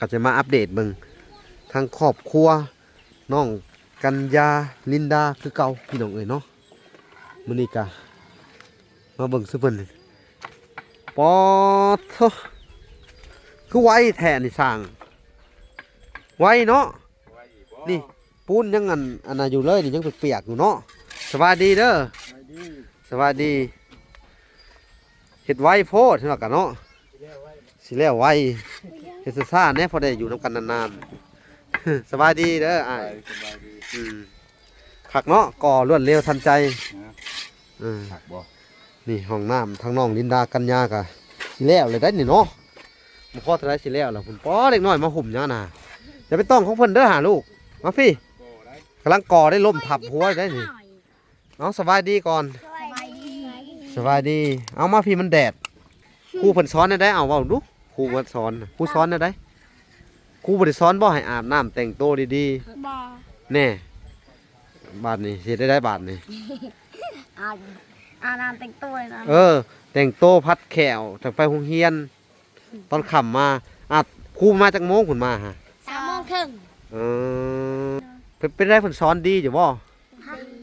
ກໍຈະມາອັບເດດເບິ່ງທາງຄອບຄົວນ້ອງກັນຍາ ລິນດາ ຄືເກົ່າພີ່ນ້ອງເອີຍເນາະ. ມື້ນີ້ກະມາເບິ່ງຊະເພິ່ນ ປາດໂທ້ ຄືໄວແທ້ນີ້ຊ່າງ ໄວເນາະ. ນີ້ ປູນຍັງອັນ ອັນນັ້ນຢູ່ເລີຍນີ້ ຍັງປຽກໆຢູ່ເນາະ. ສະບາຍດີເດີ. ສະບາຍດີ. ສະບາຍດີ. ເຮັດໄວໂພດເນາະກະເນາະ. ຊິແລ້ວໄວ ເຮັດຊ້າໆແດ່ ພໍໄດ້ຢູ່ນຳກັນນານໆ. ສະບາຍດີເດີອ້າຍ. ສະບາຍດີ. ອືມ ຄັກເນາະ ກໍ່ລວດເລັວທັນໃຈ. ເອີ ຄັກບໍ່? ນີ້ຫ້ອງນ້ຳທາງນ້ອງລິນດາກັນຍາກະຊິແລ້ວແລ້ວໄດ໋ນີ້ເນາະ. ບໍ່ພໍເທົ່າໃດຊິແລ້ວແລ້ວພຸ້ນ. ປໍ ເດັກນ້ອຍມາຫຸ້ມຫຍັງນະ? ຢ່າໄປຕ້ອງຂອງເພິ່ນເດີຫາລູກ. ມາພີ້. ກຳລັງກໍ່ໄດ້ ລົ້ມທັບຫົວໄດ້ນີ້. ເອົາ ສະບາຍດີກ່ອນ. ສະບາຍດີ. ສະບາຍດີ. ເອົາ ມາພີ້ ມັນແດດ. ຄູເພິ່ນສອນແນວໃດ? ເອົາ ເວົ້າດູ. ຄູເພິ່ນສອນ ຄູສອນແນວໃດ? ຄູບໍ່ໄດ້ສອນບໍ່ໃຫ້ອາບນ້ຳແຕ່ງໂຕດີໆ? ບໍ່. ແນ່ ບາດນີ້ຊິເຮັດໄດ້ໃດບາດນີ້? ອາບ ອາບນ້ຳແຕ່ງໂຕນະ. ເອີ ແຕ່ງໂຕ ຜັດແຂ້ວ ຈັ່ງໄປໂຮງຮຽນ. ຕອນຄ່ຳມາ ອາ ຄູມາຈັກໂມງພຸ້ນມາຫະ? ສາມໂມງເຄິ່ງ. ເອີ ເປັນ ເປັນໃດ ເພິ່ນສອນດີຢູ່ບໍ່?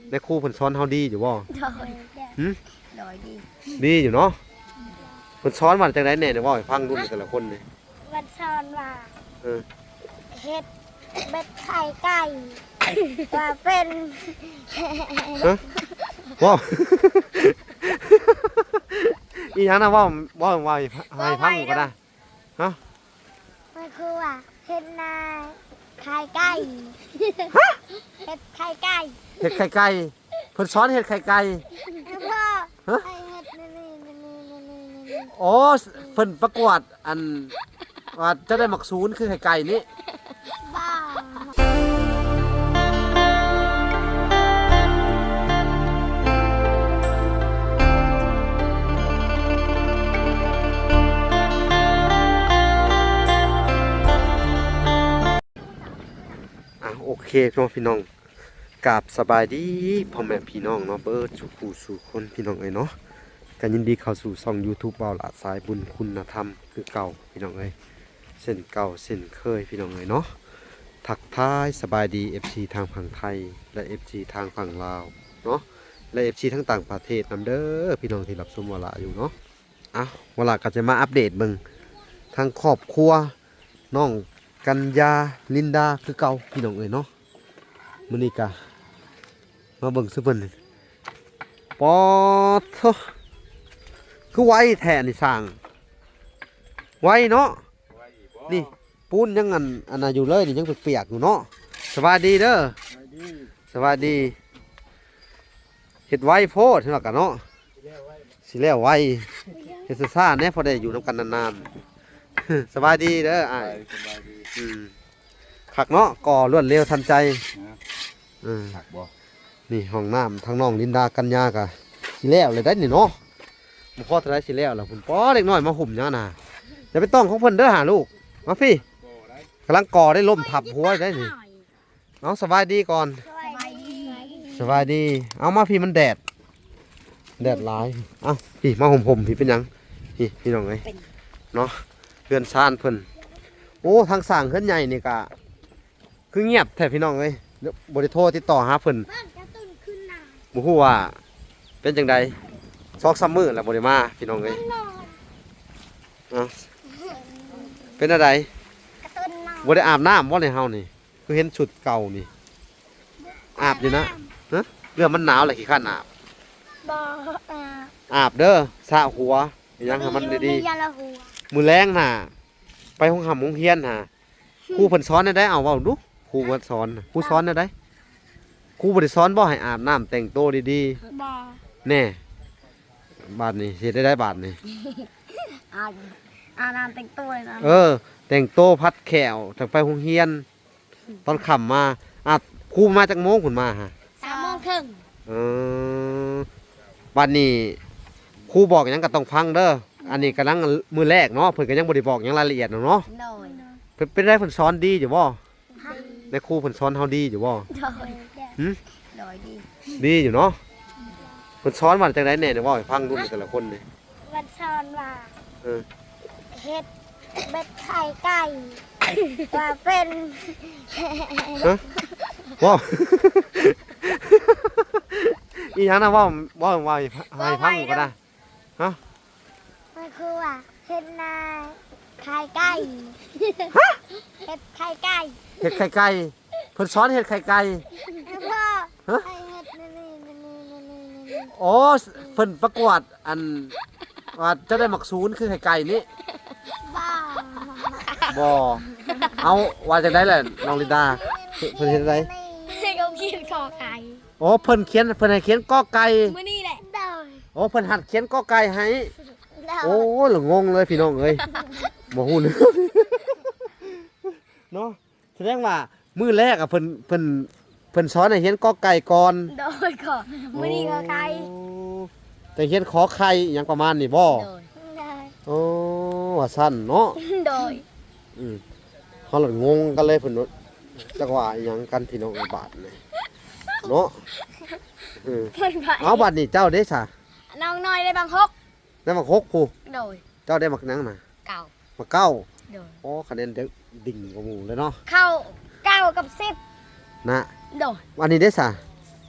ແມ່ຄູເພິ່ນສອນເຮົາດີຢູ່ບໍ່? ໂດຍ. ຫຶ? ໂດຍ ດີ ດີຢູ່ເນາະ. ເພິ່ນສອນວ່າຈັ່ງໃດແດ່ ເວົ້າໃຫ້ຟັງດູ ແຕ່ລະຄົນນີ້. ເພິ່ນສອນວ່າ ເອີ ເຮັດເບັດໄຂ່ໄກ່ ວ່າເປັນ ຮະ? ເວົ້າ ອີ່ຫຍັງນະ? ເວົ້າ ເວົ້າ ເວົ້າໃຫ້ ໃຫ້ຟັງກ່ອນນະ. ຮະ? ມັນຄືວ່າເຮັດນາໄຂ່ໄກ່. ຮະ? ເຮັດໄຂ່ໄກ່. ເຮັດໄຂ່ໄກ່. ເພິ່ນສອນເຮັດໄຂ່ໄກ່. ແລ້ວກໍ ຮະ? ໃຫ້ເຮັດນີ້ໆໆໆໆ. ອໍ ເພິ່ນປະກວດ ອັນ ວ່າຈະໄດ້ໝາກສູນຄືໄຂ່ໄກ່ນີ້. ອ່ະ ໂອເຄເນາະພີ່ນ້ອງ ກາບສະບາຍດີພໍ່ແມ່ພີ່ນ້ອງເນາະ ເບິດສູ່ຜູ້ສູ່ຄົນ ພີ່ນ້ອງເອີຍເນາະ. ກໍຍິນດີເຂົ້າສູ່ຊ່ອງຢູທູບ ບ່າວຫຼ້າ ສາຍບຸນຄຸນນະທຳ ຄືເກົ່າ ພີ່ນ້ອງເອີຍ. ເຊັ່ນເກົ່າເຊັ່ນເຄີຍ ພີ່ນ້ອງເອີຍເນາະ. ທັກທາຍສະບາຍດີ ເອັຟຊີ ທາງຝັ່ງໄທ ແລະ ເອັຟຊີ ທາງຝັ່ງລາວເນາະ ແລະ ເອັຟຊີ ທາງຕ່າງປະເທດນຳເດີ ພີ່ນ້ອງທີ່ຮັບຊົມບ່າວຫຼ້າຢູ່ເນາະ. ເອົາ ບ່າວຫຼ້າກໍຈະມາອັບເດດເບິ່ງທາງຄອບຄົວນ້ອງກັນຍາ ລິນດາ ຄືເກົ່າ ພີ່ນ້ອງເອີຍເນາະ. ມື້ນີ້ກະມາເບິ່ງຊະເພິ່ນ ປາດໂທ້ ຄືໄວແທ້ນີ້ຊ່າງ ໄວເນາະ. ນີ້ ປູນຍັງອັນ ອັນນັ້ນຢູ່ເລີຍນີ້ ຍັງປຽກໆຢູ່ເນາະ. ສະບາຍດີເດີ. ສະບາຍດີ. ສະບາຍດີ. ເຮັດໄວໂພດເນາະກະເນາະ ຊິແລ້ວໄວ ເຮັດຊ້າໆແດ່ ພໍໄດ້ຢູ່ນຳກັນນານໆ. ສະບາຍດີເດີອ້າຍ. ສະບາຍດີ. ອືມ ຄັກເນາະ ກໍ່ລວດເລັວທັນໃຈ. ເອີ ຄັກບໍ່? ນີ້ຫ້ອງນ້ຳທາງນ້ອງລິນດາກັນຍາກະຊິແລ້ວແລ້ວໄດ໋ນີ້ເນາະ. ບໍ່ພໍເທົ່າໃດຊິແລ້ວແລ້ວພຸ້ນ. ປໍ ເດັກນ້ອຍມາຫຸ້ມຫຍັງນະ? ຢ່າໄປຕ້ອງຂອງເພິ່ນເດີຫາລູກ. ມາພີ້. ກຳລັງກໍ່ໄດ້ ລົ້ມທັບຫົວໄດ້ນີ້. ເອົາ ສະບາຍດີກ່ອນ. ສະບາຍດີ. ສະບາຍດີ. ເອົາ ມາພີ້ ມັນແດດ ແດດຫຼາຍ. ເອົາ ພີ້ ມາຫົ່ມໆ ພີ້ ເປັນຫຍັງ? ພີ້ ພີ່ນ້ອງເອີຍ ເນາະ ເຮືອນຊານເພິ່ນ. ໂອ້ ທາງສ້າງເຮືອນໃຫຍ່ນີ້ກະຄືງຽບແທ້ ພີ່ນ້ອງເອີຍ ບໍ່ໄດ້ໂທຕິດຕໍ່ຫາເພິ່ນ. ບໍ່ຮູ້ວ່າເປັນຈັ່ງໃດ ສອງສາມມື້ແລ້ວບໍ່ໄດ້ມາ ພີ່ນ້ອງເອີຍ. ເອົ້າ ເປັນແນວໃດ? ບໍ່ໄດ້ອາບນ້ຳບໍ່ໃນເຮົານີ້? ຄືເຫັນຊຸດເກົ່ານີ້ ອາບຢູ່ນະ. ຮະ? ເລື່ອງມັນໜາວແຫຼະ ຂີ້ຄ້ານອາບ. ບໍ່ອາບ. ອາບເດີ ສະຫົວ ອີ່ຫຍັງໃຫ້ມັນດີໆ. ມື້ແລງນະ ໄປໂຮງຮ່ຳໂຮງຮຽນຫາ ຄູເພິ່ນສອນແນວໃດ? ເອົາ ເວົ້າດູ. ຄູເພິ່ນສອນ ຄູສອນແນວໃດ? ຄູບໍ່ໄດ້ສອນບໍ່ໃຫ້ອາບນ້ຳແຕ່ງໂຕດີໆ? ບໍ່. ແນ່ ບາດນີ້ຊິເຮັດໄດ້ໃດບາດນີ້? ອາບ ອາບນ້ຳແຕ່ງໂຕນະ. ເອີ ແຕ່ງໂຕ ຜັດແຂ້ວ ຈັ່ງໄປໂຮງຮຽນ. ຕອນຄ່ຳມາ ອາ ຄູມາຈັກໂມງພຸ້ນມາຫະ? ສາມໂມງເຄິ່ງ. ເອີ ບາດນີ້ຄູບອກຫຍັງກໍຕ້ອງຟັງເດີ. ອັນນີ້ກຳລັງມື້ແລກເນາະ ເພິ່ນກໍຍັງບໍ່ໄດ້ບອກຫຍັງລາຍລະອຽດດອກເນາະ. ໂດຍ. ເພິ່ນ ເປັນໃດ ເພິ່ນສອນດີຢູ່ບໍ່? ໃນຄູເພິ່ນສອນເຮົາດີຢູ່ບໍ່? ໂດຍ. ຫຶ? ໂດຍ ດີ. ດີຢູ່ເນາະ. ເພິ່ນສອນວ່າຈັ່ງໃດແດ່ ເວົ້າໃຫ້ຟັງດູແຕ່ລະຄົນນີ້. ເພິ່ນສອນວ່າ ເອີ ເຮັດເບັດໄຂ່ໄກ່. ວ່າເປັນ ຮະ? ເວົ້າ ອີຫຍັງນະ? ເວົ້າ ເວົ້າ ເວົ້າໃຫ້ຟັງກ່ອນນະ. ຮະ? ມັນຄືວ່າເຮັດນາໄຂ່ໄກ່. ຮະ? ເຮັດໄຂ່ໄກ່. ເຮັດໄຂ່ໄກ່? ເພິ່ນສອນເຮັດໄຂ່ໄກ່. ບໍ່. ຮະ? ໃຫ້ເຮັດນີ້ໆໆໆໆ. ອໍ ເພິ່ນປະກວດ ອັນ ວ່າເຈົ້າໄດ້ໝາກສູນຄືໄຂ່ໄກ່ນີ້. ບໍ່. ບໍ່. ເອົາ ວ່າຈັ່ງໃດລະນ້ອງລິນດາ? ເພິ່ນ ເພິ່ນເຮັດຈັ່ງໃດ? ເຂົາຂຽນ ຂໍໄກ່. ອໍ ເພິ່ນຂຽນ ເພິ່ນໃຫ້ຂຽນ ກໍໄກ່. ມື້ນີ້ແຫຼະ. ໂດຍ. ອໍ ເພິ່ນຫັດຂຽນ ກໍໄກ່ໃຫ້. ໂດຍ. ໂອ້ ລະງົງເລີຍພີ່ນ້ອງເອີຍ ບໍ່ຮູ້ເລື່ອງເນາະ. ສະແດງວ່າມື້ແລກອະ ເພິ່ນ ເພິ່ນ ເພິ່ນສອນໃຫ້ຂຽນ ກໍໄກ່ ກ່ອນ. ໂດຍ. ກໍມື້ນີ້ ອໍ ກໍໄກ່. ອໍ ແຕ່ຂຽນ ຂໍໄຂ່ ອີຫຍັງປະມານນີ້ບໍ່? ໂດຍ. ໂດຍ. ອໍ ວ່າຊັ້ນເນາະ. ໂດຍ. ອືມ ເຮົາລະງົງກັນເລີຍ ເພິ່ນວ່າ ຈັກວ່າອີຫຍັງກັນພີ່ນ້ອງເອີຍ ບາດນີ້ເນາະ. ເອີ ເອົາ ບາດນີ້ເຈົ້າເດ້ສະ? ນ້ອງນ້ອຍໄດ້ບັກຫົກ. ໄດ້ບັກຫົກພຸ້ນ. ໂດຍ. ເຈົ້າໄດ້ບັກຫຍັງນະ? ເກົ້າ. ບັກເກົ້າ. ໂດຍ. ອໍ ຄະແນນເດັກ ດິ່ງກວ່າໝູ່ເລີຍເນາະ. ເຂົ້າເກົ້າກັບສິບນະ. ໂດຍ. ອັນນີ້ເດ້ສະ?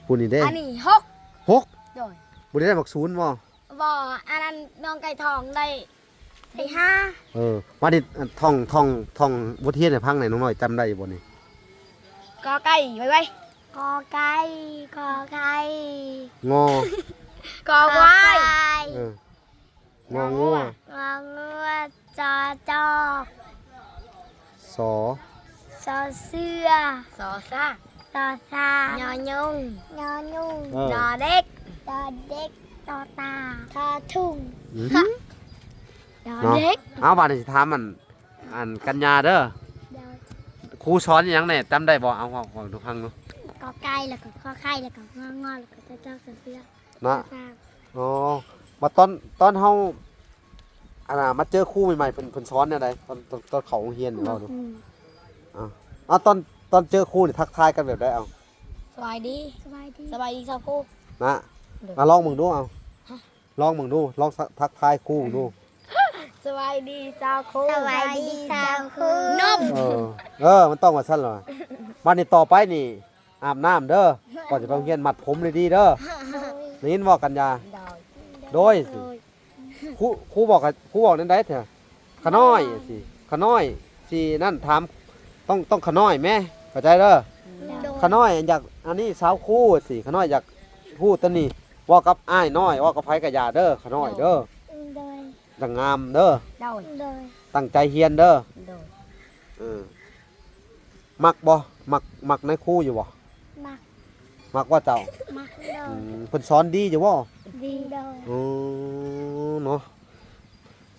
ຜູ້ນີ້ເດ້? ອັນນີ້ຫົກ. ຫົກ. ໂດຍ. ບໍ່ໄດ້ບັກສູນບໍ່? ບໍ່ ອັນນັ້ນນ້ອງໄກ່ທອງໄດ້ ໄດ້ຫ້າ. ເອີ ບາດນີ້ທ່ອງ ທ່ອງ ທ່ອງບົດຮຽນໃຫ້ຟັງແດ່ ນ້ອງນ້ອຍຈຳໄດ້ຢູ່ບໍ່ນີ້? ກອໄກ່ ໄວໆ. ກອໄກ່ ຂໍໄຂ່ ງໍ ຂໍຄວາຍ ເອີ ງໍງົວ ງໍງົວ ຈໍຈໍ ສໍ ສໍເສືອ ສໍຊ້າງ ສໍຊ້າງ ຍໍຍົງ ຍໍຍົງ ເອີ ດໍເດັກ ດໍເດັກ ຕໍຕ່າງ ທໍຖຸ່ງ ອືຮຶ ດໍເດັກ. ເອົາ ບາດນີ້ຊິຖາມອັນ ອັນກັນຍາເດີ ໂດຍ ຄູສອນອີ່ຫຍັງແດ່ ຈຳໄດ້ບໍ່? ເອົາ ເວົ້າ ເວົ້າສູ່ຟັງດູ. ກອໄກ່ ແລ້ວກໍຂໍໄຂ່ ແລ້ວກໍງໍງົວ ແລ້ວກໍຈໍຈໍ ສໍເສືອ ນະ ອໍ ມາຕອນ ຕອນເຮົາ ອັນນ່າ ມາເຈີຄູໃໝ່ໆ ເພິ່ນ ເພິ່ນສອນແນວໃດ? ຕອນ ຕອນ ຕອນເຂົ້າໂຮງຮຽນນີ້ ເວົ້າດູ. ອືມ ເອົາ ເອົາ ຕອນ ຕອນເຈີຄູນີ້ ທັກທາຍກັນແບບໃດ? ເອົາ ສະບາຍດີ ສະບາຍດີ ສະບາຍດີຊາວຄູ ນະ ໂດຍ ມາລອງເບິ່ງດູ ເອົາ ຮະ ລອງເບິ່ງດູ ລອງ ສະ ທັກທາຍຄູເບິ່ງດູ. ສະບາຍດີຊາວຄູ ສະບາຍດີຊາວຄູ ນົບ ເອີ ເອີ ມັນຕ້ອງວ່າຊັ້ນລະ. ບາດນີ້ຕໍ່ໄປນີ້ ອາບນ້ຳເດີ ກ່ອນຈະໄປໂຮງຮຽນ ມັດຜົມດີໆເດີ ໄດ້ຍິນບໍ່ກັນຍາ? ໂດຍ ໂດຍ ໂດຍ ຄູ ຄູບອກ ຄູບອກແນວໃດເຖາະ? ຂະນ້ອຍ ຂະນ້ອຍ ຊິ ຂະນ້ອຍ ຊິນັ້ນ ຖາມ ຕ້ອງ ຕ້ອງຂະນ້ອຍແມ ເຂົ້າໃຈເດີ. ໂດຍ ຂະນ້ອຍ ຢາກອັນນີ້ ຊາວຄູ ຊິ ຂະນ້ອຍຢາກຮູ້ຕົວນີ້ ເວົ້າກັບອ້າຍນ້ອຍ ເວົ້າກັບໃຜກະຢ່າເດີ ຂະນ້ອຍເດີ. ໂດຍ ຢາກງາມເດີ. ໂດຍ ໂດຍ ຕັ້ງໃຈຮຽນເດີ. ໂດຍ ເອີ ມັກບໍ່? ມັກ ມັກນາຍຄູຢູ່ບໍ່? ມັກ ມັກບໍ່ເຈົ້າ? ມັກ. ໂດຍ ອືມ ເພິ່ນສອນດີຢູ່ບໍ່? ດີ. ໂດຍ ໂອ້ ເນາະ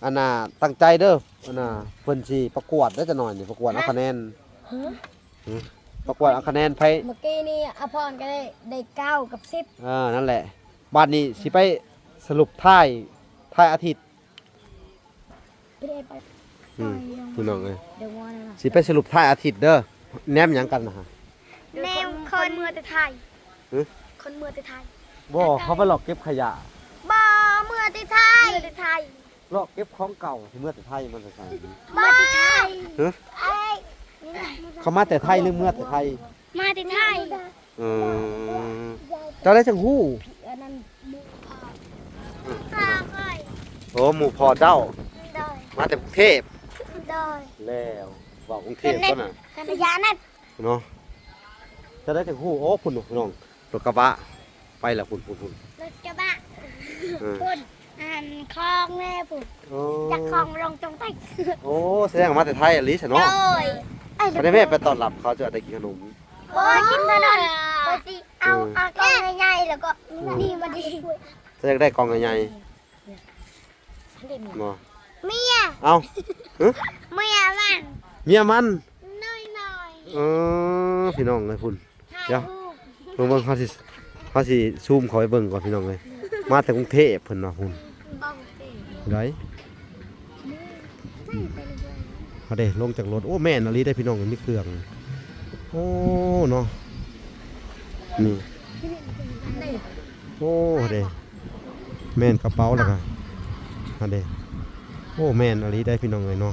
ອັນນ່າ ຕັ້ງໃຈເດີ ອັນນ່າ ເພິ່ນຊິປະກວດເດີ ຈັກໜ້ອຍນີ້ ປະກວດເອົາຄະແນນ. ຮະ? ປະກວດເອົາຄະແນນໃຜ? ເມື່ອກີ້ນີ້ອາພອນກໍໄດ້ ໄດ້ເກົ້າກັບສິບ. ເອີ ນັ້ນແຫຼະ ບາດນີ້ຊິໄປສະຫຼຸບທ້າຍ ທ້າຍອາທິດ. ອືມ ພີ່ນ້ອງເອີຍ ຊິໄປສະຫຼຸບທ້າຍອາທິດເດີ. ແນມຫຍັງກັນນະ? ແນມຄົນເມືອແຕ່ໄທ. ຮະ? ຄົນເມືອແຕ່ໄທ. ບໍ່ ເຂົາໄປລອກເກັບຂະຫຍະ. ບໍ່ ເມືອແຕ່ໄທ ເມືອແຕ່ໄທ. ລອກເກັບຂອງເກົ່າ ຊິເມືອແຕ່ໄທ ມາແຕ່ໃສ? ມາແຕ່ໄທ. ຮະ? ເຂົາມາແຕ່ໄທ ຫຼື ເມືອແຕ່ໄທ? ມາແຕ່ໄທ. ເອີ ເຈົ້າໄດ້ຈັ່ງຮູ້? ອັນນັ້ນໝູ່ພໍ່ ໝູ່ພໍ່ຂ້ອຍ. ໂອ້ ໝູ່ພໍ່ເຈົ້າ. ໂດຍ ມາແຕ່ກຸງເທບ. ໂດຍ ແລ້ວເວົ້າກຸງເທບຕົວະນະ ກັນຍານັ້ນເນາະ. ເຈົ້າໄດ້ຈັ່ງຮູ້? ໂອ້ ພຸ້ນ ນ້ອງ ລົດກະບະໄປລະ ພຸ້ນ ພຸ້ນ ພຸ້ນ ລົດກະບະ. ເອີ ພຸ້ນ ອັນຄອງແນ່ພຸ້ນ. ໂອ້ ຈາກຄອງລົງຕົງໄປ. ໂອ້ ສະແດງວ່າມາແຕ່ໄທອີ່ຫຼີຊະເນາະ. ໂດຍ ບໍ່ໄດ້ແວະໄປຕ້ອນຮັບເຂົາ ຈະໄດ້ກິນຂະໜົມ. ບໍ່ກິນຂະໜົມ ເຂົາຊິເອົາ ເອີ ເອົາກ່ອງໃຫຍ່ໆ ແລ້ວກໍ ອືມ ນີ້ມາດີ. ເຈົ້າຢາກໄດ້ກ່ອງໃຫຍ່ໆ ບໍ່? ເມຍ ເອົ້າ ຮະ? ເມຍມັນ ເມຍມັນ ນ້ອຍໆ. ເອີ ພີ່ນ້ອງເອີຍ ພຸ້ນ ດຽວ ເບິ່ງໆ ເຮົາຊິ ເຮົາຊິຊູມເຂົ້າໄປເບິ່ງກ່ອນ ພີ່ນ້ອງເອີຍ. ມາແຕ່ກຸງເທບເພິ່ນວ່າ ພຸ້ນ ໃດ ເຮົາເດ້ ລົງຈາກລົດ. ໂອ້ ແມ່ນອີ່ຫຼີເດ້ ພີ່ນ້ອງ ມີເຄື່ອງ. ໂອ້ ເນາະ ນີ້ ໂອ້ ເດ້ ແມ່ນກະເປົາ ແລ້ວກະ ຫັ້ນເດ້. ໂອ້ ແມ່ນອີ່ຫຼີໄດ໋ ພີ່ນ້ອງເອີຍເນາະ.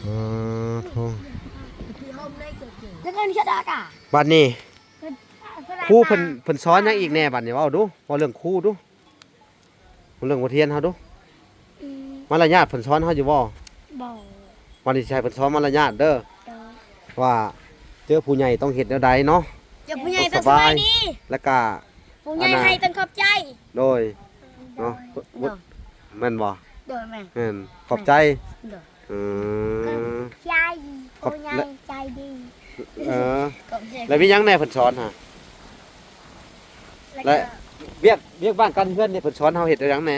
ເອີ ໂທ້ ແລ້ວກໍນິຊະດາກະ ບັດນີ້ ຄູເພິ່ນ ເພິ່ນສອນຫຍັງອີກແດ່? ບັດນີ້ເວົ້າດູ ເວົ້າເລື່ອງຄູດູ ເລື່ອງບົດຮຽນເຮົາດູ. ອືມ ມາລະຍາດເພິ່ນສອນເຮົາຢູ່ບໍ່? ບໍ່. ວັນນີ້ຊິໃຫ້ເພິ່ນສອນມາລະຍາດເດີ ໂດຍ ວ່າເຈີຜູ້ໃຫຍ່ຕ້ອງເຮັດແນວໃດເນາະ. ເຈີຜູ້ໃຫຕ້ອງສະບາຍດີ ແລ້ວກະຜູ້ໃຫຍ່ໃຫ້ຕ້ອງຂອບໃຈ ໂດຍ ເນາະ ໂດຍ ແມ່ນບໍ່? ໂດຍ ແມ່ນ ແມ່ນ ຂອບໃຈ ໂດຍ ເອີ ໃຈ ຂອບ ຜູ້ໃຫຍ່ໃຈດີ ເອີ ແລ້ວມີຫຍັງແດ່ເພິ່ນສອນຫະ? ແລ້ວ ແລ້ວວຽກ ວຽກບ້ານການເຮືອນນີ້ເພິ່ນສອນເຮົາເຮັດຫຍັງແດ່?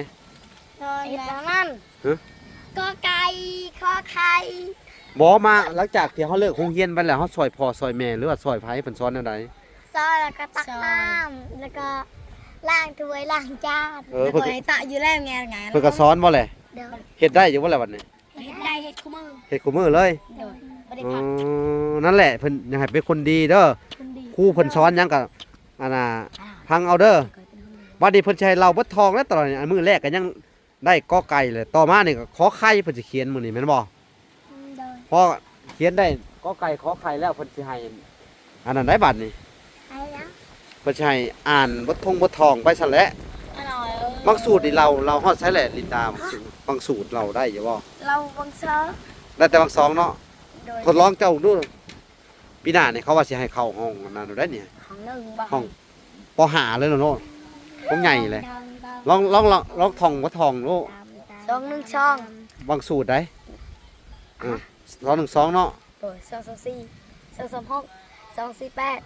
ສອນເຮັດອັນນັ້ນ ຮະ? ກອໄກ່ ຂໍໄຂ່ ບໍ່ ມາ ຫຼັງຈາກທີ່ເຮົາເລີກໂຮງຮຽນໄປແລ້ວ ເຮົາຊ່ອຍພໍ່ຊ່ອຍແມ່ ຫຼືວ່າຊ່ອຍໃຜ? ເພິ່ນສອນແນວໃດ? ສອນແລ້ວກໍຕັກນ້ຳ ແລ້ວກໍລ້າງຖ້ວຍລ້າງຈານ ເອີ ເພິ່ນກໍໃຫ້ຕະຢູ່ແລ້ວ ແງ ເພິ່ນກໍສອນບໍ່ແຫຼະ? ໂດຍ ເຮັດໄດ້ຢູ່ບໍ່ແຫຼະບັດນີ້? ເຮັດໄດ້ ເຮັດຄູ່ມື້ ເຮັດຄູ່ມື້ເລີຍ ໂດຍ ບໍ່ໄດ້ພັກ ອໍ ນັ້ນແຫຼະ ເພິ່ນຢາກໃຫ້ເປັນຄົນດີເດີ ຄົນດີ ຄູເພິ່ນສອນຫຍັງກໍ ອັນນ່າ ອ່າ ຟັງເອົາເດີ ບັດນີ້ເພິ່ນຊິໃຫ້ເລົ່າເບິດທ່ອງແລ້ວຕອນນີ້ ອັນມື້ແລກກໍຍັງໄດ້ ກ ໄກ່ ແຫຼະ ຕໍ່ມານີ້ກໍ ຂ ໄຂ່ ເພິ່ນຊິຂຽນມື້ນີ້ແມ່ນບໍ່? ອືມ ໂດຍ ພໍຂຽນໄດ້ ກ ໄກ່ ຂ ໄຂ່ ແລ້ວ ເພິ່ນຊິໃຫ້ ອັນນັ້ນໄດ໋ ບັດນີ້ ໃຫ້ຫຍັງ? ເພິ່ນຊິໃຫ້ອ່ານບົດທົ່ງບົດທ່ອງໄປຊັ້ນແຫຼະ ບາງສູດນີ້ເລົ່າ ເລົ່າຮອດໃສແຫຼະ ລິນດາ? ບາງສູດ ບາງສູດເລົ່າໄດ້ຢູ່ບໍ່? ເລົ່າບາງສອງ ໄດ້ແຕ່ບາງສອງເນາະ ໂດຍ ທົດລອງເຈົ້າດູ ປີໜ້ານີ້ເຂົາວ່າຊິໃຫ້ເຂົ້າຫ້ອງອັນນັ້ນໄດ໋ນີ້ ຫ້ອງໜຶ່ງບໍ່? ຫ້ອງ ປໍຫ້າເລີຍເນາະ ຫ້ອງໃຫຍ່ເລີຍ ລອງ ລອງ ລອງ ລອງທ່ອງບໍ່ທ່ອງໂລດ ສອງໜຶ່ງສອງ ບາງສູດໃດ໋ ເອີ ສອງໜຶ່ງສອງເນາະ ໂດຍ ສອງສອງສີ່ ສອງສາມຫົກ ສອງສີ່ແປດ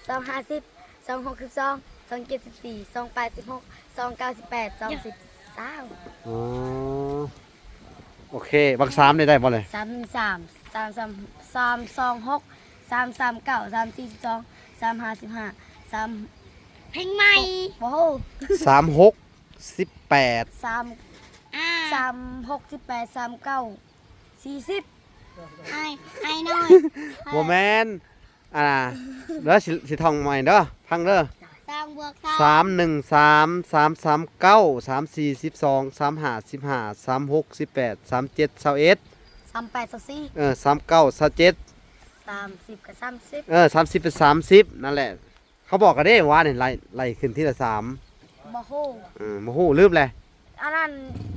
ສອງຫ້າສິບ ສອງຫົກສິບສອງ ສອງເຈັດສິບສີ່ ສອງແປດສິບຫົກ ສອງເກົ້າສິບແປດ ສອງສິບຊາວ ອໍ ໂອເຄ ບັກສາມນີ້ໄດ້ບໍ່ເລີຍ? ສາມໜຶ່ງສາມ ສາມສອງຫົກ ສາມສາມເກົ້າ ສາມສີ່ສິບສອງ ສາມຫ້າສິບຫ້າ ສາມ ເພງໃໝ່ ບໍ່ຮູ້ ສາມຫົກສິບແປດ ສາມ ອ່າ ສາມຫົກສິບແປດ ສາມເກົ້າສີ່ສິບ ອ້າຍ ອ້າຍນ້ອຍ ບໍ່ແມ່ນ ອ່າ ເດີ ຊິ ຊິທ່ອງໃໝ່ເດີ ຟັງເດີ ສາມບວກສາມ ສາມໜຶ່ງສາມ ສາມສາມເກົ້າ ສາມສີ່ສິບສອງ ສາມຫ້າສິບຫ້າ ສາມຫົກສິບແປດ ສາມເຈັດຊາວເອັດ ສາມແປດຊາວສີ່ ເອີ ສາມເກົ້າຊາວເຈັດ ສາມສິບກໍສາມສິບ ເອີ ສາມສິບເປັນສາມສິບ ນັ້ນແຫຼະ ເຂົາບອກກັນເດ້ວ່ານີ້ ໄລ່ ໄລ່ຂຶ້ນທີລະສາມ ບໍ່ຮູ້ ເອີ ບໍ່ຮູ້ ລືມແຫຼະ ອັນນັ້ນ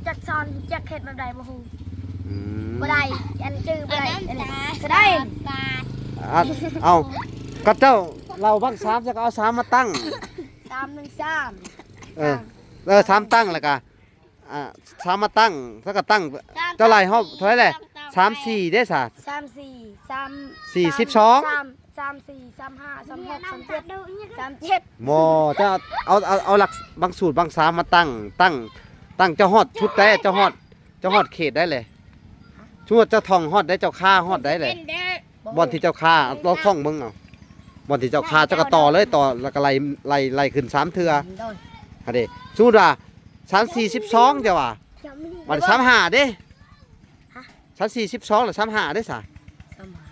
ຈັກສອນ ຈັກເຮັດແບບໃດບໍ່ຮູ້ ອືມ ບໍ່ໄດ້ ອັນຈື່ບໍ່ໄດ້ ອັນນີ້ກໍໄດ້ ອ່ະ ເອົ້າ ກໍເຈົ້າເລົ່າບັກສາມ ເຈົ້າກໍເອົາສາມມາຕັ້ງ ສາມໜຶ່ງສາມ ເອີ ສາມ ເອີ ສາມຕັ້ງ ແລ້ວກໍ ອ່າ ສາມມາຕັ້ງ ແລ້ວກໍຕັ້ງ ສາມ ເຈົ້າໄລ່ຮອບເທົ່າໃດແຫຼະ? ສາມສີ່ເດ້ຊະ ສາມສີ່ ສາມ ສີ່ສິບສອງ ສາມ ສາມສີ່ ສາມຫ້າ ສາມຫົກ ສາມເຈັດ ສາມເຈັດ ບໍ່ ເຈົ້າເອົາ ເອົາ ເອົາຫຼັກ ບັງສູດບັງສາມມາຕັ້ງ ຕັ້ງ ຕັ້ງ ເຈົ້າຮອດຈຸດໃດ ເຈົ້າຮອດ ເຈົ້າຮອດເຂດໃດແຫຼະ? ສົມມຸດເຈົ້າທ່ອງຮອດໃດ ເຈົ້າຄາຮອດໃດແຫຼະ? ເປັນເດີ ບ່ອນທີ່ເຈົ້າຄາ ລອງທ່ອງເບິ່ງເອົາ ບ່ອນທີ່ເຈົ້າຄາ ເຈົ້າກໍຕໍ່ເລີຍ ຕໍ່ ແລ້ວກໍໄລ່ ໄລ່ ໄລ່ຂຶ້ນສາມເທື່ອ ໂດຍ ຫັ້ນເດ້ ສົມມຸດວ່າ ສາມສີ່ສິບສອງ ເຈົ້າວ່າ ບັດສາມຫ້າເດ້? ຮະ? ສາມສີ່ສິບສອງ ແລ້ວສາມຫ້າເດ້ຊະ? ສາມຫ້າ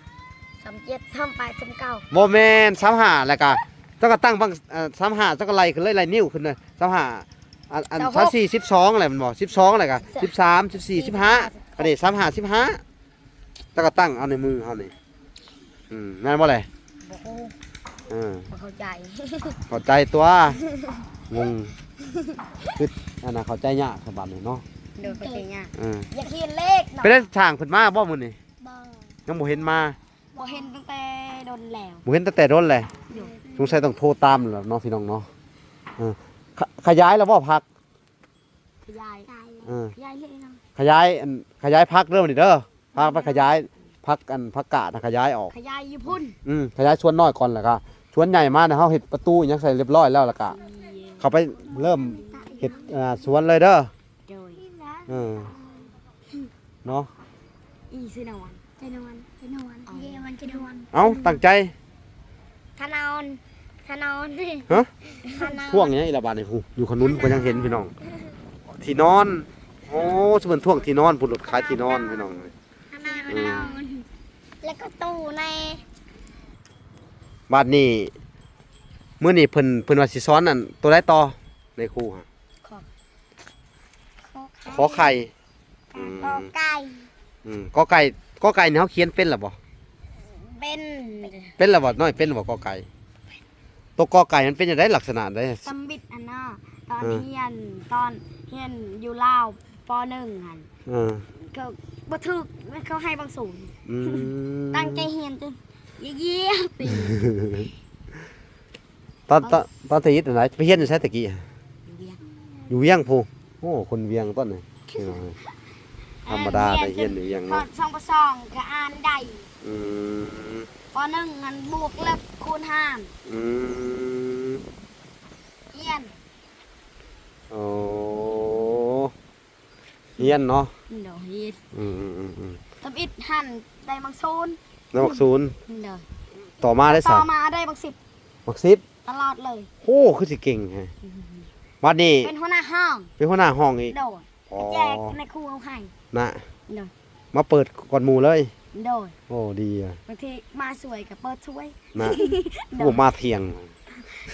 ສາມເຈັດ ສາມແປດ ສາມເກົ້າ ບໍ່ແມ່ນ ສາມຫ້າ ແລ້ວກະ ເຈົ້າກໍຕັ້ງບັງ ເອີ ສາມຫ້າ ເຈົ້າກໍໄລ່ຂຶ້ນເລີຍ ໄລ່ນິ້ວຂຶ້ນເລີຍ ສາມຫ້າ ອັນ ອັນ ສາມຫົກ ສາມສີ່ສິບສອງ ແລ້ວແມ່ນບໍ່? ສິບສອງ ແລ້ວກະ ສິບສາມ ສິບສີ່ ສິບຫ້າ ອັນນີ້ ສາມຫ້າ ສິບຫ້າ ເຈົ້າກໍຕັ້ງເອົາໃນມືເຮົານີ້ ອືມ ແມ່ນບໍ່ແຫຼະ? ບໍ່ຮູ້ ເອີ ບໍ່ເຂົ້າໃຈ ເຂົ້າໃຈຕົວະ ງົງ ຄື ອັນນ່າ ເຂົ້າໃຈຍາກ ສະບັບນີ້ເນາະ ໂດຍ ເຂົ້າໃຈຍາກ ເອີ ຢາກຮຽນເລກເນາະ ໄປໄດ້ຊ່າງເພິ່ນມາບໍ່ມື້ນີ້? ບໍ່ ຍັງບໍ່ເຫັນມາ ບໍ່ເຫັນຕັ້ງແຕ່ດົນແລ້ວ ບໍ່ເຫັນຕັ້ງແຕ່ດົນແລ້ວ ໂດຍ ສົງໄສຕ້ອງໂທຕາມແລ້ວເນາະ ພີ່ນ້ອງເນາະ ເອີ ຂະ ຂະຫຍາຍແລ້ວບໍ່ຜັກ? ຂະຫຍາຍ ເອີ ຂະຫຍາຍເລີຍເນາະ ຂະຫຍາຍ ອັນ ຂະຫຍາຍຜັກເດີ ມື້ນີ້ເດີ ພາໄປຂະຫຍາຍຜັກ ອັນ ຜັກກາດນະ ຂະຫຍາຍອອກ ຂະຫຍາຍຢູ່ພຸ້ນ ອືມ ຂະຫຍາຍສວນນ້ອຍກ່ອນ ແລ້ວກໍສວນໃຫຍ່ມານະ ເຮົາເຮັດປະຕູຫຍັງໃສ່ຮຽບຮ້ອຍແລ້ວ ແລ້ວກໍເຂົ້າໄປເລີ່ມເຮັດ ອ່າ ສວນເລີຍເດີ ໂດຍ ເອີ ເນາະ ອີ ຊື່ນະວັນ ຈະນວນ ຈະນວນ ເອີ ເຢ ວັນຈະນວນ ເອົ້າ ຕັ້ງໃຈ ທະນອນ ທະນອນ ຮະ? ທະນອນ ພວກນີ້ລະບາດນີ້ ຜູ້ຢູ່ຂະໜຸນກໍຍັງເຫັນພີ່ນ້ອງ ທີ່ນອນ ໂອ້ ຊິເປັນພວກທີ່ນອນ ຜູ້ລົດຂາຍທີ່ນອນພີ່ນ້ອງ ທະນອນ ເອີ ທະນອນ ແລ້ວກໍຕູ້ແດ່ ບາດນີ້ ມື້ນີ້ເພິ່ນ ເພິ່ນວ່າຊິສອນອັນໂຕໃດຕໍ່ ໃນຄູຫະ? ຂໍ ຂໍໄຂ່ ຂໍໄຂ່ ອືມ ກອໄກ່ ອືມ ກອໄກ່ ກອໄກ່ນີ້ເຮົາຂຽນເປັນແລ້ວບໍ່? ເປັນ ເປັນແລ້ວບໍ່? ນ້ອຍເປັນແລ້ວບໍ່ ກອໄກ່? ໂຕກອໄກ່ມັນເປັນຈັ່ງໃດ ລັກສະນະໃດ? ສຳບິດຫັ້ນນະ ຕອນ ເອີ ຮຽນ ຕອນຮຽນຢູ່ລາວ ປໍໜຶ່ງຫັ້ນ ເອີ ກໍບໍ່ຖືກ ເຂົາໃຫ້ບັງສູນ. ອືມ ຕັ້ງໃຈຮຽນຕິ ຢ້ຽໆຕິ. ຕອນ ຕອນ ຕອນທຳອິດຫັ້ນນະ ໄປຮຽນຢູ່ໃສແຕ່ກີ້? ຢູ່ວຽງ ຢູ່ວຽງພຸ້ນ. ໂອ້ ຄົນວຽງຕົວນີ້ ພີ່ນ້ອງເອີຍ. ທຳມະດາໄປຮຽນຢູ່ວຽງເນາະ. ຮອດຊ່ອງປະຊອງກໍອ່ານໄດ້. ອືມ ປໍໜຶ່ງຫັ້ນບວກລົບຄູນຫານ. ອືມ ຮຽນ. ໂອ້ ຮຽນເນາະ. ໂດຍ ຮຽນ. ອືມໆໆໆ ທຳອິດຫັ້ນໄດ້ບັກສູນ ໄດ້ບັກສູນ. ໂດຍ ຕໍ່ມາໄດ້ ຕໍ່ມາໄດ້ບັກສິບ ບັກສິບຕະຫຼອດເລີຍ. ໂອ້ ຄືຊິເກັ່ງແທ້. ອືມ ບັດນີ້ເປັນຫົວໜ້າຫ້ອງ ເປັນຫົວໜ້າຫ້ອງອີກ. ໂດຍ ອໍ ແຈກໃນຄູເອົາໃຫ້ນະ. ໂດຍ ມາເປີດກ່ອນໝູ່ເລີຍ. ໂດຍ ໂອ້ ດີອະ. ບາງທີມາສວຍກໍເປີດສວຍນະ. ໂດຍ ໂອ້ ມາທ່ຽງ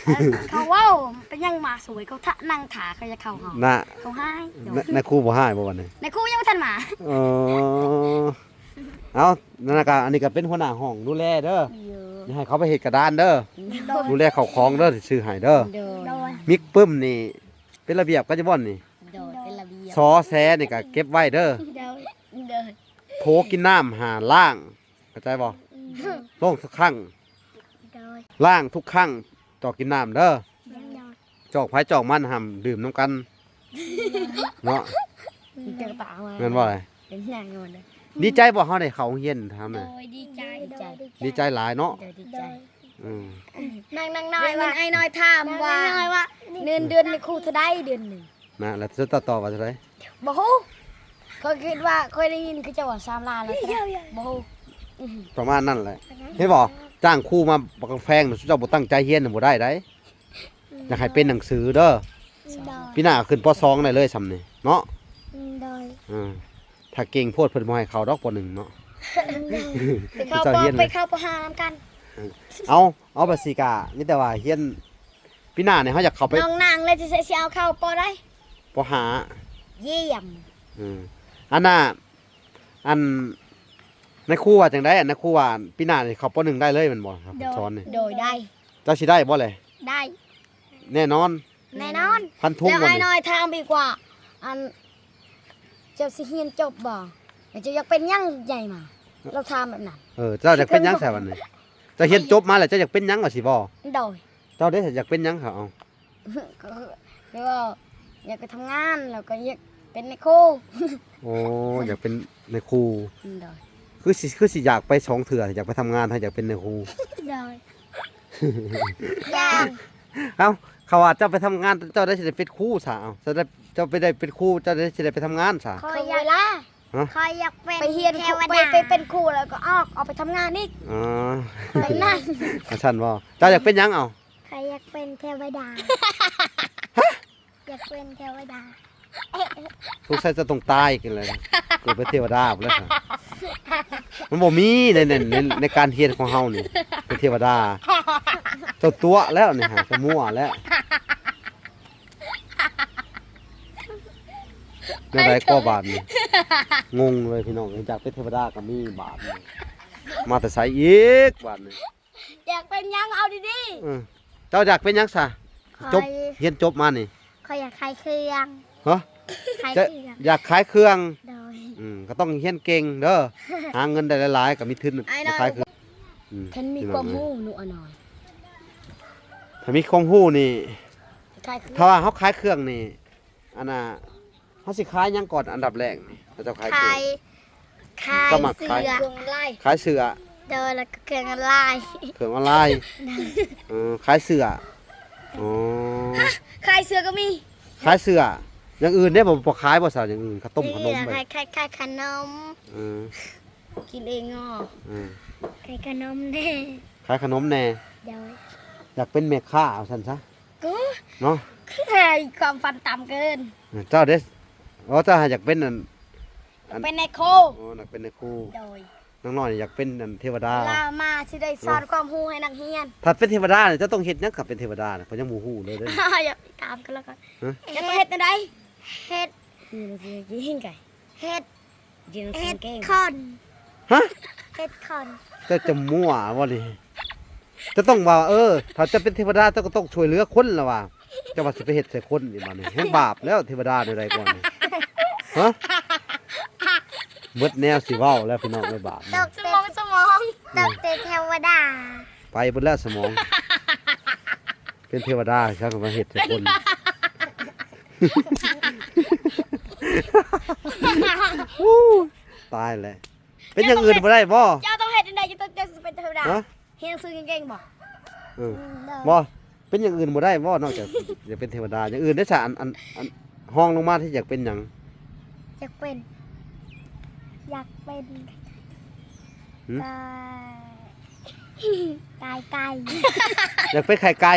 ເອີ ເຂົາເວົ້າເປັນຫຍັງມາສວຍ ເຂົາຖ້າ ນັ່ງຖ້າ ເຂົາຢາກເຂົ້າຫ້ອງນະ. ເຂົາຮ້າຍ. ໂດຍ ນາຍ ນາຍຄູບໍ່ຮ້າຍບໍ່ບັດນີ້? ນາຍຄູຍັງບໍ່ທັນມາ. ເອີ ເອົາ ນັ້ນນະ ກະ ອັນນີ້ກະເປັນຫົວໜ້າຫ້ອງດູແລເດີ. ໂດຍ ຢ່າໃຫ້ເຂົາໄປເຮັດກະດານເດີ. ໂດຍ ດູແລເຂົ້າຂອງເດີ ຊິຊື້ໃຫ້ເດີ. ໂດຍ ໂດຍ ມິກປຶ້ມນີ້ເປັນລະບຽບກັນຢູ່ບໍ່ນີ້? ໂດຍ ເປັນລະບຽບ. ຊອແຊນີ້ກະເກັບໄວ້ເດີ. ໂດຍ ໂດຍ ໂຖກິນນ້ຳຫາລ້າງ ເຂົ້າໃຈບໍ່? ໂດຍ ລ້າງທຸກຄັ້ງ. ໂດຍ ລ້າງທຸກຄັ້ງ ຈອກກິນນ້ຳເດີ. ໂດຍ ຈອກໃຜຈອກມັນ ຫ້າມດື່ມນຳກັນເນາະ. ແມ່ນບໍ່? ເປັນຫຍັງມັນ ດີໃຈບໍ່ ເຮົາໄດ້ເຂົ້າໂຮງຮຽນທຳນະ? ໂດຍ ດີໃຈ ໂດຍ ດີໃຈ ດີໃຈຫຼາຍເນາະ. ໂດຍ ດີໃຈ. ອືມ ນາງ ນາງນ້ອຍວ່າ ໄອ້ນ້ອຍຖາມວ່າ ເງິນເດືອນນາຍຄູເທົ່າໃດເດືອນໜຶ່ງ? ນະ ແລ້ວເຈົ້າຕອບວ່າເທົ່າໃດ? ບໍ່ຮູ້ ຂ້ອຍຄິດວ່າ ຂ້ອຍໄດ້ຍິນເຂົາເຈົ້າວ່າສາມລ້ານແລ້ວ. ບໍ່ຮູ້ ປະມານນັ້ນແຫຼະ. ເຫັນບໍ່? ຈ້າງຄູມາບັກແພງ ເຈົ້າບໍ່ຕັ້ງໃຈຮຽນ ບໍ່ໄດ້ໃດ. ຢາກໃຫ້ເປັນໜັງສືເດີ. ໂດຍ ປີໜ້າຂຶ້ນ ປໍສອງ ໄດ້ເລີຍຊ່ຳນີ້ເນາະ. ໂດຍ ອ່າ ຖ້າເກັ່ງໂພດ ເພິ່ນບໍ່ໃຫ້ເຂົ້າດອກ ປໍໜຶ່ງເນາະ. ໂດຍ ໄປເຂົ້າ ເຂົາເຈົ້າຮຽນ ປໍ ໄປເຂົ້າ ປໍຫ້າ ນຳກັນ. ເອີ ເອົາ ເອົາ ບາດຊິກະມີແຕ່ວ່າຮຽນ ປີໜ້ານີ້ເຮົາຢາກເຂົ້າໄປ ນ້ອງນາງເລີຍ ຊິ ຊິເອົາເຂົ້າ ປໍໃດ? ປໍຫ້າ. ຢ້ຽມ. ເອີ ອັນນ່າ ອັນ ນາຍຄູວ່າຈັ່ງໃດ? ອັນ ນາຍຄູວ່າປີໜ້ານີ້ເຂົ້າ ປໍໜຶ່ງ ໄດ້ເລີຍແມ່ນບໍ່? ໂດຍ ສອນນີ້ ໂດຍ ໄດ້. ເຈົ້າຊິໄດ້ບໍ່ແຫຼະ? ໄດ້ ແນ່ນອນ. ແນ່ນອນ. ຟັນທຸງ. ແລ້ວອ້າຍນ້ອຍຖາມອີກວ່າ ອັນ ເຈົ້າຊິຮຽນຈົບບໍ່? ແລ້ວເຈົ້າຢາກເປັນຫຍັງໃຫຍ່ມາ? ລາວຖາມແບບນັ້ນ. ເອີ ເຈົ້າຢາກເປັນຫຍັງຊະບັດນີ້? ເຈົ້າຮຽນຈົບມາແລ້ວ ເຈົ້າຢາກເປັນຫຍັງວ່າຊິບໍ່? ໂດຍ. ເຈົ້າເດ້ ຢາກເປັນຫຍັງຊະ? ເອົາ ກໍ ກໍຢາກໄປທຳງານ ແລ້ວກໍຢາກເປັນນາຍຄູ. ໂອ້ ຢາກເປັນນາຍຄູ. ໂດຍ. ຄືຊິ ຄືຊິຢາກໄປສອງເທື່ອ ຢາກໄປທຳງານ ແລ້ວຢາກເປັນນາຍຄູ. ໂດຍ. ເອົ້າ ເຂົາວ່າເຈົ້າໄປທຳງານ ເຈົ້າໄດ້ຊິໄດ້ເປັນຄູຊະ. ເອົ້າ ເຈົ້າໄດ້ ເຈົ້າໄປໄດ້ເປັນຄູ ເຈົ້າໄດ້ຊິໄດ້ໄປທຳງານຊະ. ຂ້ອຍຢາກ ຮະ? ຂ້ອຍຢາກເປັນ ໄປຮຽນ ເທວະດາ ໄປ ໄປເປັນຄູແລ້ວກໍອອກ ອອກໄປທຳງານອີກ. ອໍ ແບບນັ້ນ. ຈັ່ງຊັ້ນບໍ່? ເຈົ້າຢາກເປັນຫຍັງ? ເອົ້າ ຂ້ອຍຢາກເປັນເທວະດາ. ຮະ? ຢາກເປັນເທວະດາ. ສົງໄສຈະຕ້ອງຕາຍກິນແລ້ວ ເກີດເປັນເທວະດາພຸ້ນແຫຼະ. ມັນບໍ່ມີໃນ ໃນ ໃນ ໃນການຮຽນຂອງເຮົານີ້ ເປັນເທວະດາ. ເຈົ້າຕົວະແລ້ວນີ້ຫາ ເຈົ້າມົວແລ້ວ. ແນວໃດກໍບາດນີ້ ງົງເລີຍພີ່ນ້ອງເອີຍ. ຢາກເປັນເທວະດາກໍມີບາດນີ້ ມາແຕ່ໃສອີກບາດນີ້? ຢາກເປັນຫຍັງ? ເອົາດີໆ. ເອີ ເຈົ້າຢາກເປັນຫຍັງຊະ? ຈົບ ຂ້ອຍ ຮຽນຈົບມານີ້ ຂ້ອຍຢາກຂາຍເຄື່ອງ. ຮະ? ຂາຍເຄື່ອງ. ຢາກຂາຍເຄື່ອງ. ໂດຍ. ອືມ ກໍຕ້ອງຮຽນເກັ່ງເດີ ຫາເງິນໄດ້ຫຼາຍໆ ກໍມີທຶນມາຂາຍເຄື່ອງ. ອືມ ຄັນມີຄວາມຮູ້ ໜູອານ້ອຍ ຖ້າມີຄວາມຮູ້ນີ້ ຂາຍເຄື່ອງ. ຖ້າວ່າເຮົາຂາຍເຄື່ອງນີ້ ອັນນ່າ ເຮົາຊິຂາຍຫຍັງກ່ອນອັນດັບແລກນີ້? ເຂົາເຈົ້າຂາຍເຄື່ອງ ຂາຍ ຂາຍເສື້ອ. ເຈົ້າມັກຂາຍ ຂາຍເສື້ອ. ໂດຍ ແລ້ວກໍເຄື່ອງອອນລາຍ. ເຄື່ອງອອນລາຍ. ເອີ ຂາຍເສື້ອ. ອໍ ຮະ? ຂາຍເສື້ອກໍມີ? ຂາຍເສື້ອ. ຢ່າງອື່ນເດ້ ບໍ່ ບໍ່ຂາຍບໍ່ຊະ? ຢ່າງອື່ນ ເຂົ້າຕົ້ມ ເອີ ຂະໜົມ. ຂາຍ ຂາຍ ຂາຍຂະໜົມ. ເອີ ກິນເອງເນາະ. ເອີ ຂາຍຂະໜົມແດ່. ຂາຍຂະໜົມແດ່. ໂດຍ. ຢາກເປັນແມ່ຄ້າ ເອົາຊັ້ນຊະ. ກູ ເນາະ ຄືໃຫ້ຄວາມຝັນຕ່ຳເກີນ. ເອີ ເຈົ້າເດ້ ອໍ ເຈົ້າຫາຢາກເປັນອັນ ອັນ ເປັນນາຍຄູ. ອໍ ຢາກເປັນນາຍຄູ. ໂດຍ. ນາງນ້ອຍຢາກເປັນອັນເທວະດາ. ລາວມາຊິໄດ້ສອນຄວາມຮູ້ໃຫ້ນັກຮຽນ. ຖ້າເປັນເທວະດານີ້ ເຈົ້າຕ້ອງເຮັດຫຍັງ? ຄັນເປັນເທວະດານະ ຂ້ອຍຍັງບໍ່ຮູ້ເລີຍເດ້. ຢ່າໄປຖາມກັນລະກ່ອນ. ຮະ? ເຮັດ ເຮັດແນວໃດ? ເຮັດ ເຮັດ ເຮັດ ເຮັດຄົນ. ຮະ? ເຮັດຄົນ. ເຈົ້າຈະມົ້ວບໍ່ນີ້? ເຈົ້າຕ້ອງວ່າ ເອີ ຖ້າເຈົ້າເປັນເທວະດາ ເຈົ້າກໍຕ້ອງຊ່ວຍເຫຼືອຄົນລະວ່າ. ເຈົ້າວ່າຊິໄປເຮັດໃສ່ຄົນອີກບາດນີ້ ແຮ່ງບາບແລ້ວ ເທວະດາແນວໃດກ່ອນນີ້? ຮະ? ເບິດແນວຊິເວົ້າແລ້ວພີ່ນ້ອງເອີຍ ບາດນີ້. ຕົກ ສະໝອງ ສະໝອງ ຕົກແຕ່ເທວະດາ ໄປເບິດແລ້ວສະໝອງ. ເປັນເທວະດາ ຊ່າງມາເຮັດໃສ່ຄົນ. ໂອ້ຍ ຕາຍແລ້ວ. ເປັນຢ່າງອື່ນບໍ່ໄດ້ບໍ່? ເຈົ້າຕ້ອງເຮັດຈັ່ງໃດ ເຈົ້າຕ້ອງ ເຈົ້າຊິເປັນເທວະດາ? ຮະ? ຮຽນໜັງສືເກັ່ງໆບໍ່? ເອີ ອືມ ບໍ່ ເປັນຢ່າງອື່ນບໍ່ໄດ້ບໍ່ ນອກຈາກຢາກເປັນເທວະດາ? ຢ່າງອື່ນໄດ້ຊະ ອັນ ອັນ ອັນ ຮອງລົງມາທີ່ຢາກເປັນຫຍັງ? ຢາກເປັນ ຢາກເປັນ ຫື? ກາຍ ກາຍໄກ່. ຢາກເປັນໄຂ່ໄກ່?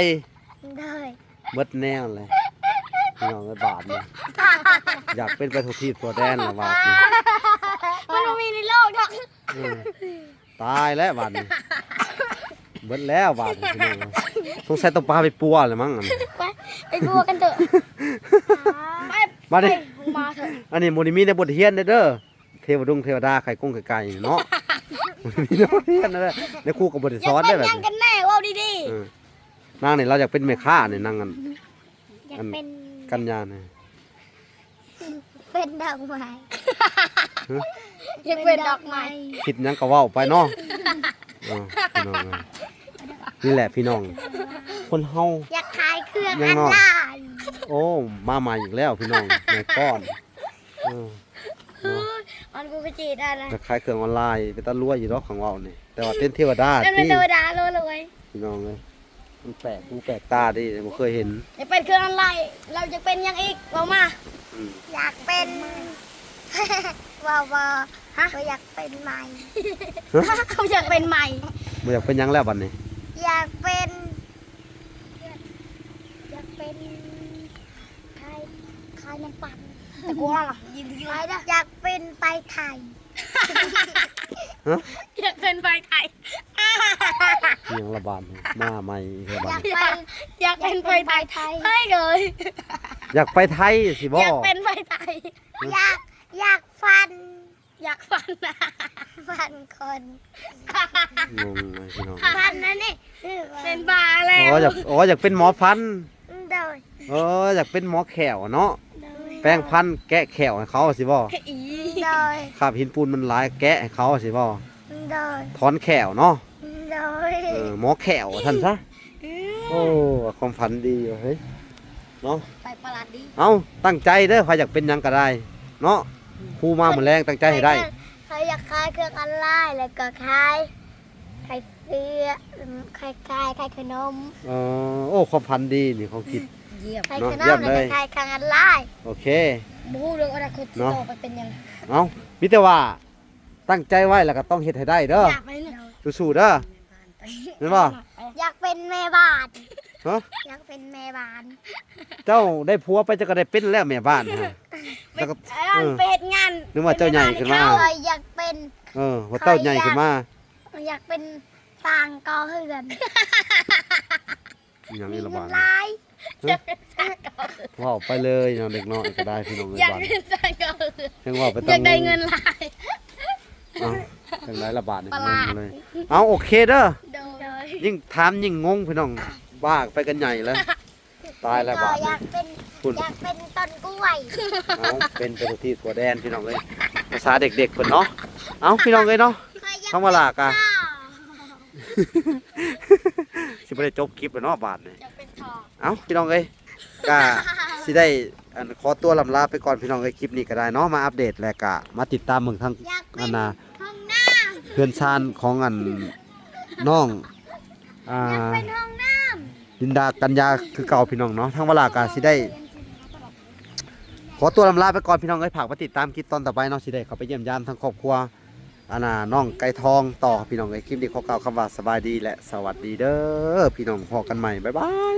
ໂດຍ. ເບິດແນວແຫຼະ ພີ່ນ້ອງເອີຍ ບາດນີ້ ຢາກເປັນໄປທົ່ວທີບທົ່ວແດນລະບາດນີ້. ມັນບໍ່ມີໃນໂລກດອກ. ເອີ ຕາຍແລ້ວບາດນີ້ ເບິດແລ້ວບາດນີ້ ພີ່ນ້ອງເອີຍ. ສົງໄສຕ້ອງພາໄປປົວແລ້ວມັ້ງ ອັນນີ້ ໄປ ໄປປົວກັນເຖາະ. ໄປ ບາດນີ້ ໄປ ມາເຖາະ. ອັນນີ້ບໍ່ໄດ້ມີໃນບົດຮຽນເດີ ເທວະດົງເທວະດາ ໄຂ່ກົງໄຂ່ໄກ່ເນາະ. ບໍ່ໄດ້ມີໃນບົດຮຽນເດີ ແລະຄູກໍບໍ່ໄດ້ສອນເດີ. ຢາກເປັນຫຍັງກັນແນ່ ເວົ້າດີໆ. ເອີ ນາງນີ້ລາວຢາກເປັນແມ່ຄ້ານີ້ ນາງ ອັນ ຢາກເປັນ ອັນ ກັນຍານີ້ ເປັນດອກໄມ້. ຮະ? ຢາກເປັນດອກໄມ້. ຄິດຫຍັງກໍເວົ້າໄປເນາະ. ເອີ ພີ່ນ້ອງເອີຍ ນີ້ແຫຼະພີ່ນ້ອງ ຄົນເຮົາ ຢາກຂາຍເຄື່ອງອອນລາຍ. ໂອ້ ມາໃໝ່ອີກແລ້ວພີ່ນ້ອງ ແມ່ກ້ອນ. ເອີ ເນາະ ອັນກູກະຈີດອັນນະ ຢາກຂາຍເຄື່ອງອອນລາຍ ເປັນຕາລວຍຢູ່ດອກ ຄັນເວົ້ານີ້. ແຕ່ວ່າເປັນເທວະດາ ເປັນເທວະດາໂລດເລີຍ ພີ່ນ້ອງເອີຍ. ມັນແປກຫູແປກຕາເດ້ ບໍ່ເຄີຍເຫັນ. ຢາກເປັນເຄື່ອງອອນລາຍ ແລ້ວຢາກເປັນຫຍັງອີກ ເວົ້າມາ. ອືມ ຢາກເປັນ ບໍ່ ບໍ່ ຮະ? ບໍ່ຢາກເປັນໄມ້. ຮະ? ເຂົາຢາກເປັນໄມ້. ບໍ່ຢາກເປັນຫຍັງແລ້ວບັດນີ້? ຢາກເປັນ ຢາກເປັນ ຂາຍ ຂາຍນ້ຳປັ່ນ. ແຕ່ກູວ່າລະ ຍິນດີ ຢາກເປັນໄປໄທ. ຮະ? ຢາກເປັນໄປໄທ. ອີຫຍັງລະບາດນີ້ ມາໃໝ່ແທ້ບາດນີ້. ຢາກໄປ ຢາກເປັນໄປໄທ. ເຮີ້ຍເອີຍ ຢາກໄປໄທຊິບໍ່? ຢາກເປັນໄປໄທ. ຢາກ ຢາກຝັນ ຢາກຝັນ ຝັນຄົນ. ງົງເລີຍພີ່ນ້ອງ ຝັນອັນນີ້ ເປັນບ້າແລ້ວ. ອໍ ຢາກ ອໍ ຢາກເປັນໝໍຟັນ. ໂດຍ. ອໍ ຢາກເປັນໝໍແຂ້ວເນາະ. ໂດຍ. ແປງຟັນແກະແຂ້ວໃຫ້ເຂົາຊິບໍ່? ອີ ໂດຍ. ຄາບຫີນປູນມັນຫຼາຍ ແກະໃຫ້ເຂົາຊິບໍ່? ໂດຍ. ຖອນແຂ້ວເນາະ. ໂດຍ. ເອີ ໝໍແຂ້ວວ່າຊັ້ນຊະ. ອືມ ໂອ້ ຄວາມຝັນດີເວີ້ຍ ເນາະ ໄປປະຫຼາດດີ. ເອົ້າ ຕັ້ງໃຈເດີ ໃຜຢາກເປັນຫຍັງກໍໄດ້ເນາະ. ຄູມາມື້ແລງ ຕັ້ງໃຈໃຫ້ໄດ້. ໃຜຢາກຂາຍເຄື່ອງອອນລາຍ ແລ້ວກໍຂາຍ ຂາຍເສື້ອ ຂາຍ ຂາຍ ຂາຍຂະໜົມ. ເອີ ໂອ້ ຄວາມຝັນດີນີ້ ຄວາມຄິດ ຢ້ຽມ ຂາຍຂະໜົມ ເນາະ ຢ້ຽມເລີຍ ແລ້ວກໍຂາຍເຄື່ອງອອນລາຍ. ໂອເຄ ບໍ່ຮູ້ເລື່ອງອະນາຄົດ ເນາະ ຊິຕໍ່ໄປເປັນຫຍັງ. ເອົ້າ ມີແຕ່ວ່າຕັ້ງໃຈໄວ້ ແລ້ວກໍຕ້ອງເຮັດໃຫ້ໄດ້ເດີ. ຢາກໄປເນາະ ສູ້ໆເດີ. ແມ່ນບໍ່? ຢາກເປັນແມ່ບ້ານ. ຮະ? ຢາກເປັນແມ່ບ້ານ. ເຈົ້າໄດ້ຜົວໄປ ເຈົ້າກໍໄດ້ເປັນແລ້ວແມ່ບ້ານ. ແລ້ວກໍ ເອີ ໄປເຮັດງານ ນຶກວ່າເຈົ້າໃຫຍ່ຂຶ້ນມາ. ເອີ ຢາກເປັນ ເອີ ວ່າເຈົ້າໃຫຍ່ຂຶ້ນມາ ຢາກເປັນຊ່າງກໍ່ເຮືອນ. ອີຫຍັງນີ້ລະບາດນີ້? ເວົ້າໄປເລີຍເນາະ ເດັກນ້ອຍກໍໄດ້ພີ່ນ້ອງເອີຍ. ຢາກເປັນຊ່າງກໍ່ເຮືອນ ຍັງເວົ້າໄປ ຢາກໄດ້ເງິນຫຼາຍ. ເອົ້າ ຈັ່ງໃດລະບາດນີ້? ປະຫຼາດ ງົງເລີຍ. ເອົ້າ ໂອເຄເດີ. ໂດຍ. ຍິ່ງຖາມຍິ່ງງົງພີ່ນ້ອງ ບ້າໄປກັນໃຫຍ່ແລ້ວ. ຕາຍແລ້ວບາດນີ້. ຢາກເປັນ ພຸ້ນ ຢາກເປັນຕົ້ນກ້ວຍ. ເອົ້າ ເປັນໄປທົ່ວທີບທົ່ວແດນພີ່ນ້ອງເອີຍ ພາສາເດັກໆເພິ່ນເນາະ. ເອົ້າ ພີ່ນ້ອງເອີຍເນາະ ຄຳວ່າລາກະ ຊິບໍ່ໄດ້ຈົບຄລິບແລ້ວເນາະບາດນີ້. ຢາກເປັນທໍ່. ເອົ້າ ພີ່ນ້ອງເອີຍ ກະຊິໄດ້ ອັນ ຂໍຕົວລ່ຳລາໄປກ່ອນພີ່ນ້ອງເອີຍ. ຄລິບນີ້ກໍໄດ້ເນາະ ມາອັບເດດ ແລະກະມາຕິດຕາມເບິ່ງທາງ ຢາກເປັນ ອັນນ່າ ຫ້ອງນ້ຳ ເຮືອນຊານຂອງ ອັນ ນ້ອງ ອ່າ ຢາກເປັນຫ້ອງນ້ຳ ລິນດາ ກັນຍາ ຄືເກົ່າພີ່ນ້ອງເນາະ. ທາງວາລາກໍຊິໄດ້ຂໍຕົວລ່ຳລາໄປກ່ອນພີ່ນ້ອງເອີຍ. ຝາກໄປຕິດຕາມຄລິບຕອນຕໍ່ໄປເນາະ ຊິໄດ້ເຂົ້າໄປຢ້ຽມຢາມທາງຄອບຄົວ ອັນນ່າ ນ້ອງໄກ່ທອງຕໍ່ພີ່ນ້ອງເອີຍ. ຄລິບນີ້ຂໍກ່າວຄຳວ່າສະບາຍດີ ແລະ ສະຫວັດດີເດີພີ່ນ້ອງ. ພໍ້ກັນໃໝ່ ບາຍບາຍ.